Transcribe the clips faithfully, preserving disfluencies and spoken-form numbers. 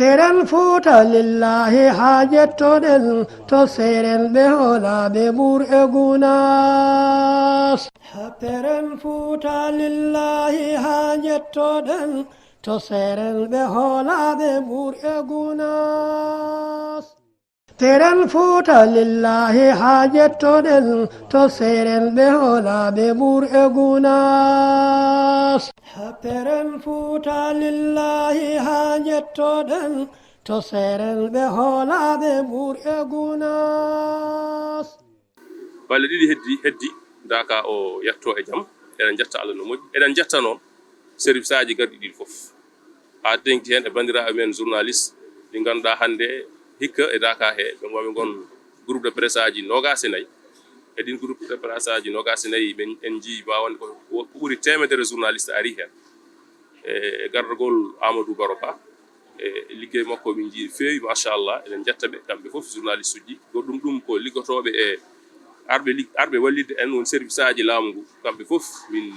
Teren Fuuta lillaahi haa jettoɗen to seerenɓe hoolaaɓe Mbuur e Gunaas. Teren Fuuta lillaahi haa jettoɗen to seerenɓe hoolaaɓe Mbuur e Gunaas. Teren Fuuta lillaahi haa jettoɗen to seerenɓe hoolaaɓe Mbuur e Gunaas. Teren Fuuta lillaahi haa jettoɗen to seerenɓe hoolaaɓe Mbuur e Gunaas. Balɗe ɗiɗi heddi, heddi, Daka o yetto e jam. Eɗen njetta Allah no moƴƴi. Eɗen njetta noon service aji garɗi ɗiɗi fof. Haa teŋti heen e banndiraaɓe men journaliste ɗi ngannduɗaa hannde hikka e Daka he, ɓe ngoomi ngon groupe de presse aji noogaas e nayi. E ɗin groupe de presse aji noogaas e nayi, men en njii ma wonde ko, ko ɓuri teemedere journaliste ari heen. E, e gardagol Amadou Baro Ba, e liggey makko min njii feewi, machallah, eɗen njetta ɓe, kamɓe fof journaliste uji. Goɗɗum ɗum ko liggotooɓe e arɓe lig-, arɓe wallitde en won service aji laamu ngu. Kamɓe fof min,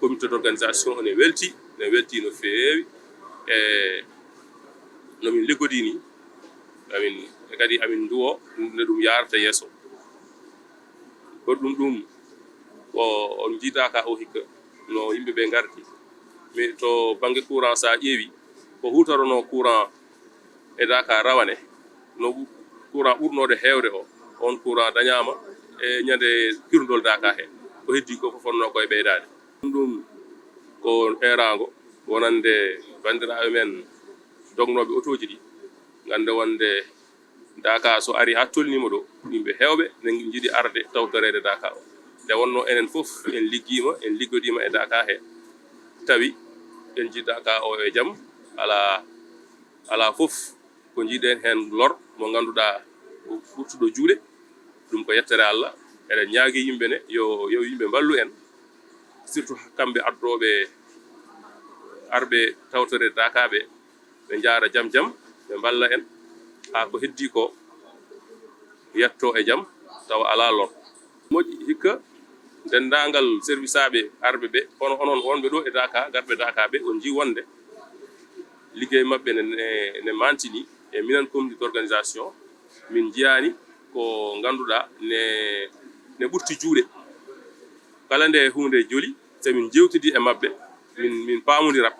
comité d'organisation o ne welti, ne welti no feewi. E no min liggodi ni, amin, e kadi amin nduwo nde ɗum yaarata yeeso. Goɗɗum ɗum ko on njiidaaka o hikka no yimɓe ɓe ngardi. Mi to bannge courant, so a ƴeewi ko huutoronoo courant e Daka rawane, no ɓu-, courant ɓurnoode heewde o, on courant dañaama e ñande kirndol Daka he. Ko heddi ko fof fotnoo ko e ɓeydaade. Ɗum ko eeraango wonande banndiraaɓe men dognooɓe otooji ɗi, ngannde wonde Daka so ari haa tolniima ɗo, yimɓe heewɓe ne njiɗi arde tawtoreede Daka o. Nde wonnoo enen fof en liggiima, en liggodiima e Daka he, tawi en njii Daka o e jam, alaa, alaa fof ko njiiɗen heen lor mo ngannduɗaa ko ɓurtuɗo juuɗe. Ɗum ko yettere Allah. Eɗen ñaagii yimɓe ne yo, yo yimɓe mballu en, surtout kamɓe ardooɓe, arɓe tawtoreede Daka ɓe, ɓe njaara jam jam, ɓe mballa en haa ko heddi ko yetto e jam tawa alaa lor. Moƴƴi hikka denndaangal service aɓe arɓe ɓe, kono onon wonɓe ɗo e Daka, garɓe Daka ɓe, on njii wonde liggey maɓɓe ne, ne, ne mantini. E minen comité d'organisation, min njiyaani ko ngannduɗaa ne, ne ɓurti juuɗe. Kala nde huunde joli, so min njeewtidii e maɓɓe, min, min paamondira.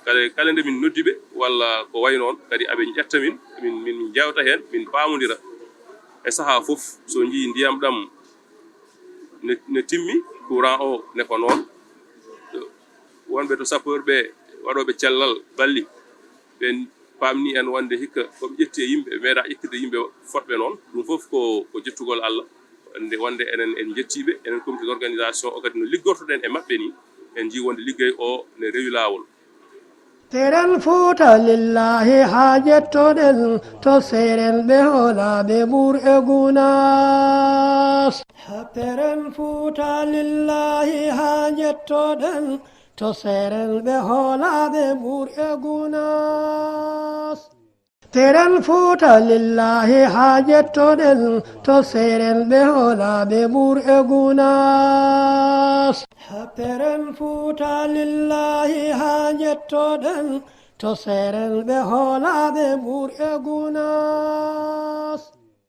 Kala, kala nde min noddi ɓe walla ko wayi noon, kadi aɓe ƴetta min, min, min njeewta heen, min paamondira. E sahaa fof, so njii ndiyam ɗam ne, ne timmi, courant o ne ko noon. Wonɓe to sapeur ɓe, waɗooɓe cellal ɓalli, ɓe paamni en wonde hikka ko ɓe ƴetti e yimɓe, ɓe meeɗaa ƴettude yimɓe fotɓe noon. Ɗum fof ko, ko jettugol Allah, wonde, wonde enen en njettii ɓe, enen comité d'organisation o kadi no liggortoɗen e maɓɓe ni, en njii wonde liggey o ne rewi laawol. Teren Fuuta lillaahi haa jettoɗen to seerenɓe hoolaaɓe Mbuur e Gunaas. Teren Fuuta lillaahi haa jettoɗen to seerenɓe hoolaaɓe Mbuur e Gunaas. Teren Fuuta lillaahi haa jettoɗen to seerenɓe hoolaaɓe Mbuur e Gunaas. Teren Fuuta lillaahi haa jettoɗen to seerenɓe hoolaaɓe Mbuur e Gunaas.